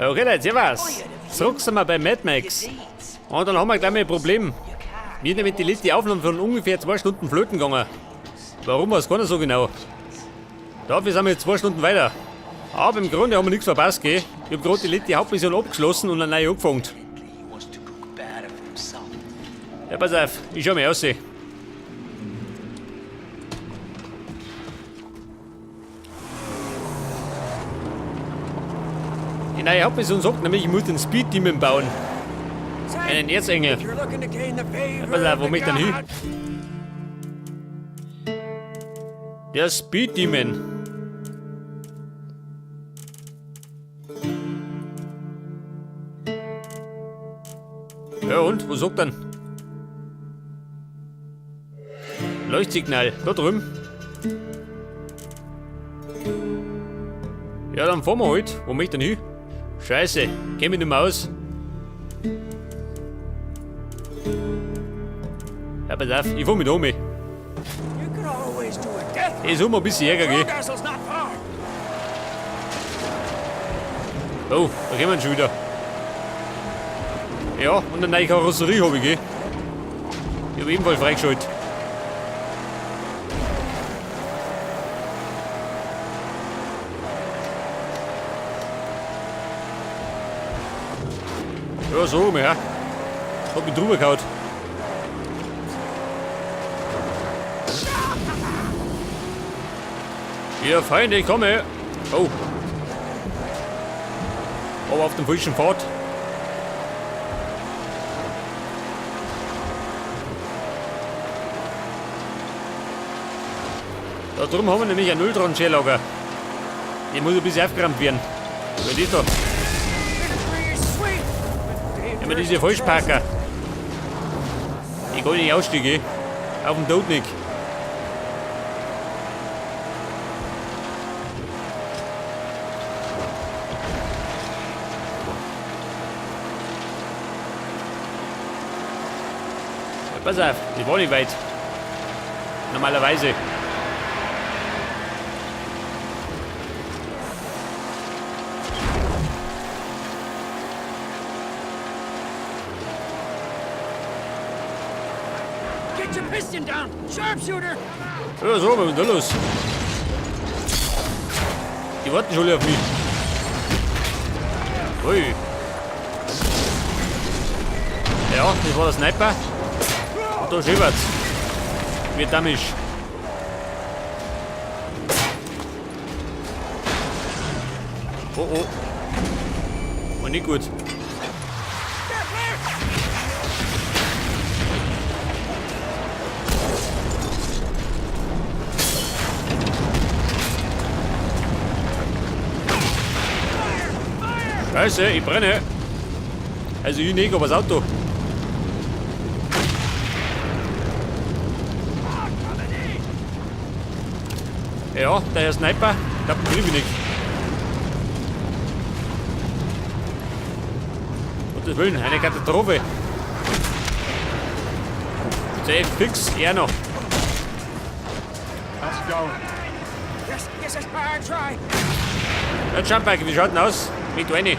Okay, Leute, servus. Zurück sind wir bei Mad Max. Und dann haben wir gleich mal ein Problem. Mir nämlich die letzte Aufnahme von ungefähr 2 Stunden flöten gegangen. Warum, weiß keiner so genau. Dafür sind wir jetzt 2 Stunden weiter. Aber im Grunde haben wir nichts verpasst, gell? Ich hab gerade die letzte Hauptmission abgeschlossen und eine neue angefangen. Ja, pass auf, ich schau mal aus. Die neue Hauptmission sagt nämlich, ich muss den Speed Demon bauen. Einen Erzengel. Ja, pass auf, wo möchte ich denn hin? Der Speed Demon. Ja und? Wo sagt denn? Leuchtsignal, da drüben. Ja, dann fahren wir halt. Wo möchte ich denn hin? Scheiße, kenn mich nicht mehr aus. Ja, pass auf, ich fahr mit um. Ich such mal ein bisschen Ärger, gell? Oh, da kommen wir schon wieder. Ja, und eine neue Karosserie habe ich, gell? Ich habe ebenfalls freigeschaltet. Ja, so, ja. Hat mich drüber gehauen. Ja, Feinde, ich komme. Oh. Aber auf dem falschen Pfad. Da drüben haben wir nämlich ein Öltrancherlager. Die muss ein bisschen aufgeräumt werden. Was ist da? Immer diese Falschparker. Ich kann nicht aussteigen. Auf dem Tod nicht. Ja, pass auf, ich war nicht weit. Normalerweise. Get your piston down! Sharpshooter! Ja, so, was ist denn da los? Die warten schon alle auf mich. Ui. Ja, das war der Sniper. Und da schippert's. Vietnamisch. Oh oh. War nicht gut. Scheiße, ich brenne. Also ich nicht, aber das Auto. Ja, der Herr Sniper, der krieg ich nicht. Gottes Willen, eine Katastrophe. Safe, fix, er noch. How's it going? Yes, yes, yes, I try. Ja, Jumpbike, wie schaut denn aus? Mit rein.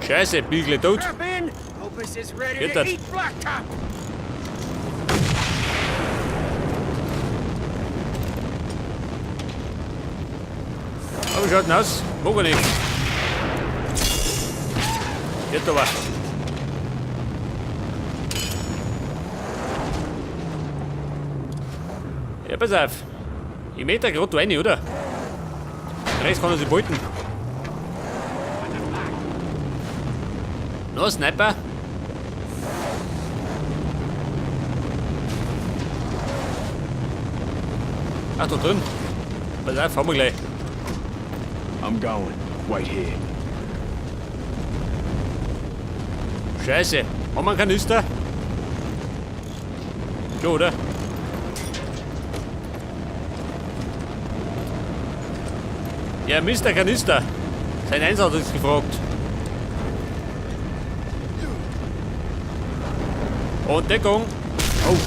Scheiße, bin ich gleich tot. Strap in. Opus is ready Get to that. eat blacktop. Aber wie schaut denn aus? Mag er nicht. Geht aber. Ja, pass auf. Ich möchte da gerade rein, oder? Rechts kann er sich beuten. No, Sniper. Ach, da drin. Pass auf, haben wir gleich. I'm going. Wait here. Scheiße. Haben wir einen Kanister? Schon, oder? Ja, Mr. Kanister. Sein Einsatz ist gefragt. Und Deckung. Oh.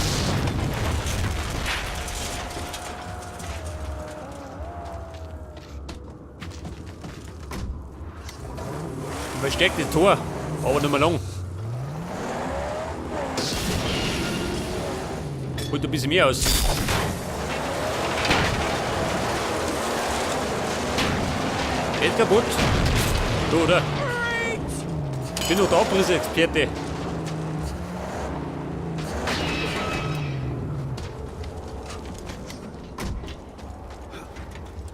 Verstecktes Tor, aber nicht mehr lang. Holt ein bisschen mehr aus. Geht kaputt. Du, oder? Ich bin noch der Abrissexperte.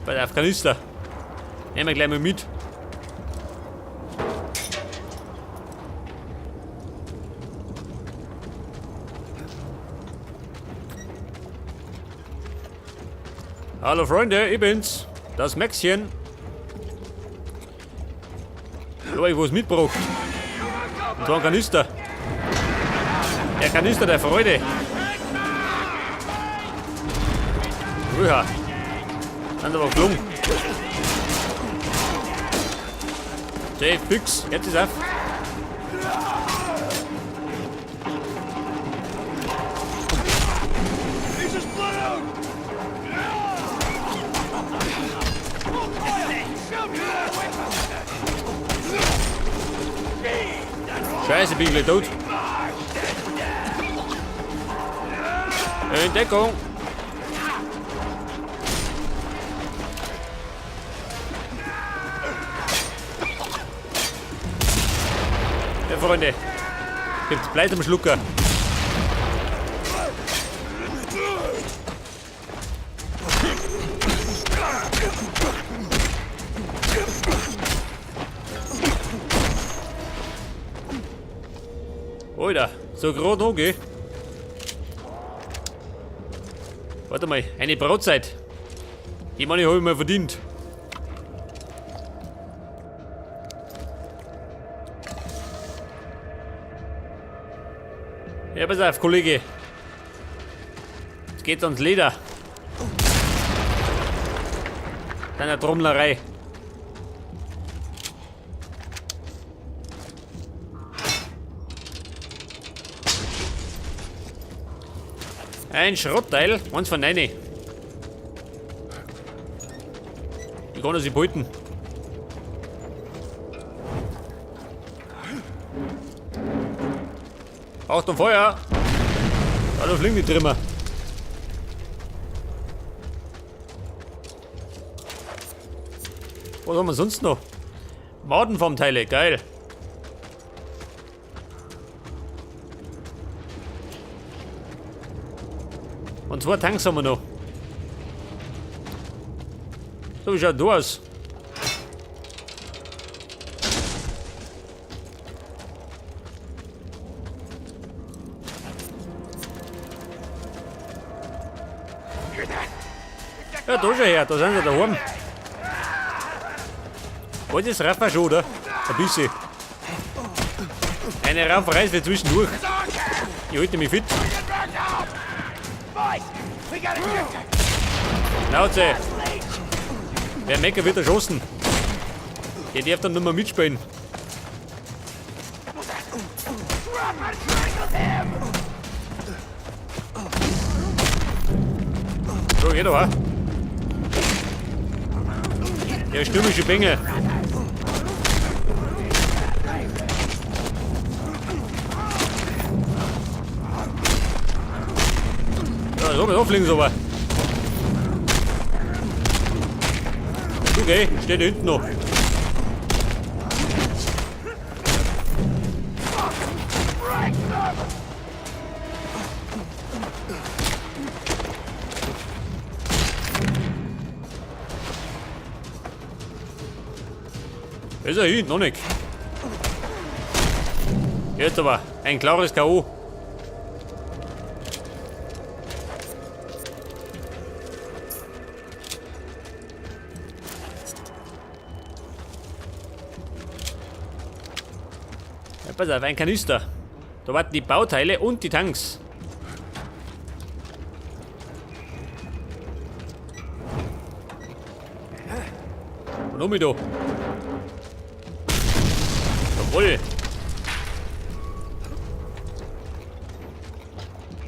Bei der Kanister. Nehmen wir gleich mal mit. Hallo Freunde, ich bin's, das Maxchen. Ich hab euch was mitgebracht. Und zwar ein Kanister. Der Kanister der Freude. Rüha. Sind aber gelungen. Safe, fix, jetzt ist auf. Scheiße, bin ich gleich tot. In Deckung. Ja, Freunde. Gibt's Blei zum Schlucker. Alter, so grad noch, gell? Warte mal, eine Brotzeit. Die meine, hab ich mir verdient. Ja, pass auf, Kollege. Jetzt geht's ans Leder. Deiner Trommlerei. Ein Schrottteil, eins von 9. Ich kann das behalten. Achtung, Feuer! Da fliegen die Trimmer. Was haben wir sonst noch? Madenformteile, geil. Und 2 Tanks haben wir noch. So, wie schaut das aus? Ja, da schon her, da sind sie daheim. Wollt ihr das Raffer schon, oder? Ein bisschen. Eine Rafferei ist zwischendurch. Ich halte mich fit. Schnauze! Wer meckert, wird erschossen. Der darf dann nicht mehr mitspielen. So, geht doch, Der stürmische Bengel. Ja, so, so fliegen sie aber. Okay, steht hinten noch. Ist er hin? Noch nicht. Jetzt aber ein klares K.O. Ja, pass auf, ein Kanister. Da warten die Bauteile und die Tanks. Und um mich da. Jawohl.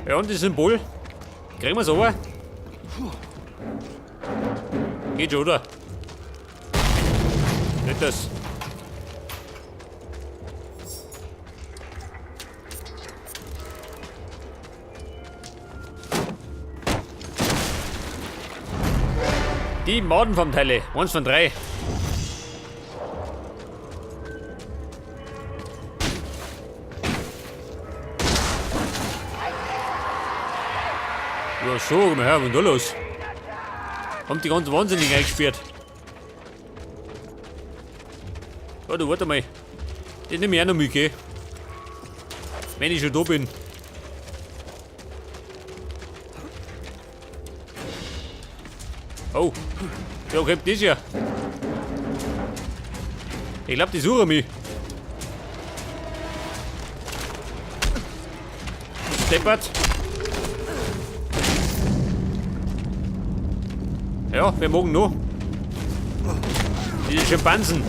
Ja, und das Symbol. Kriegen wir's aber? Geht schon, oder? Nicht das. Die Maden vom Teile. 1 von 3. Ja, so, komm her, was ist da los? Haben die ganz wahnsinnig eingesperrt. Ja, du, warte mal. Den nehme ich auch noch mit, gell? Wenn ich schon da bin. Oh. Ja, kommt das her? Ich glaub, die suchen mich. Deppert. Ja, wir mögen noch. Diese Schimpansen.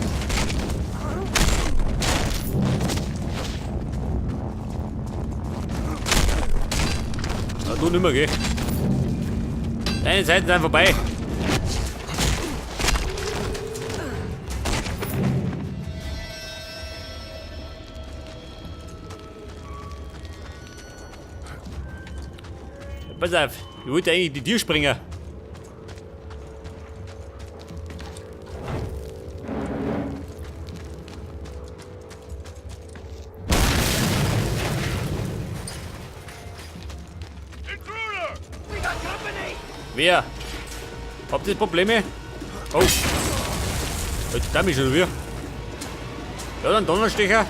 Na, du nimmer, gell? Deine Zeiten sind vorbei. Pass auf, ich wollte eigentlich die Tür springen. Wer? Habt ihr Probleme? Oh. Jetzt da mich schon wieder. Ja, dann Donnerstecher.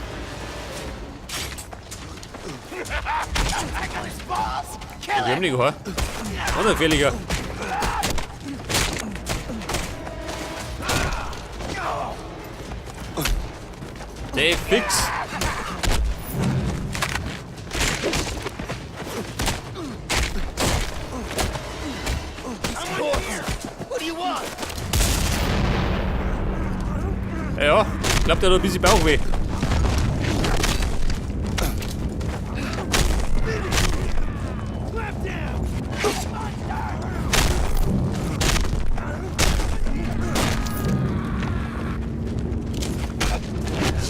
Wir haben nicht gehabt. Noch gefährlicher. Der fix. Ja, ich glaub, der hat ein bisschen Bauchweh.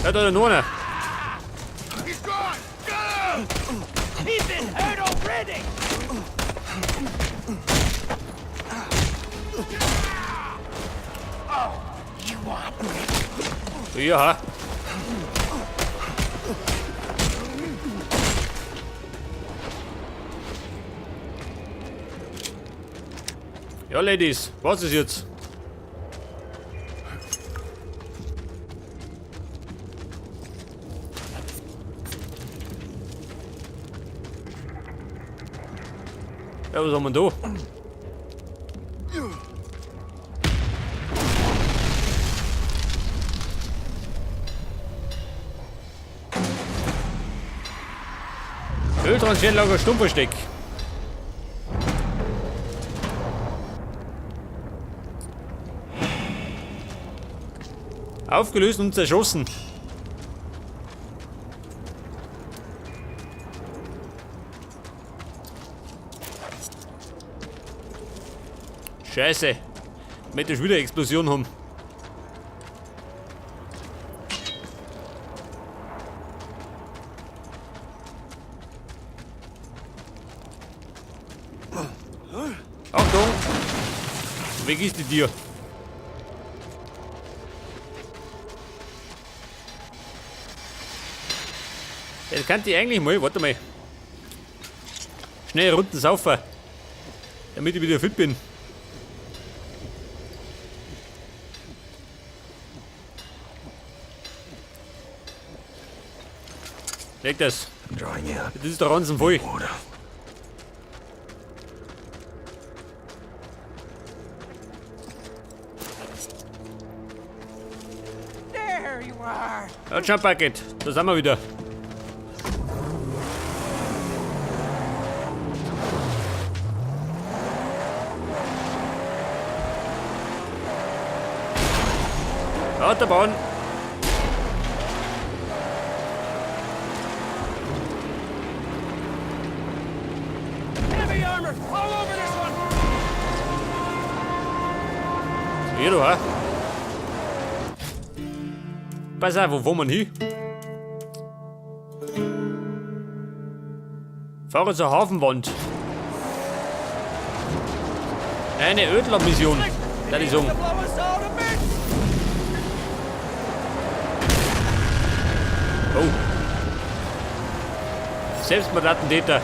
Ja, da ist noch einer. He's been hurt already! Ja. Ja, Ladies, was ist jetzt? Ja, was haben wir da? Öltransferlager Stummversteck. Aufgelöst und zerschossen. Scheiße. Ich möchte schon wieder Explosion haben. Achtung! Weg ist die Tür. Jetzt kann ich eigentlich mal, warte mal. Schnell runden saufen. Damit ich wieder fit bin. Leg das. Das ist der Ranzen voll. Ja, Jump Bucket, da sind wir wieder. Autobahn. Heavy armor all over this one. Hier, du, ha? Pass auf, wo wollen wir hin? Fahre zur Hafenwand. Eine Ödler-Mission. Da ich sagen. To blow us all to bits. Oh. Selbstmordattentäter.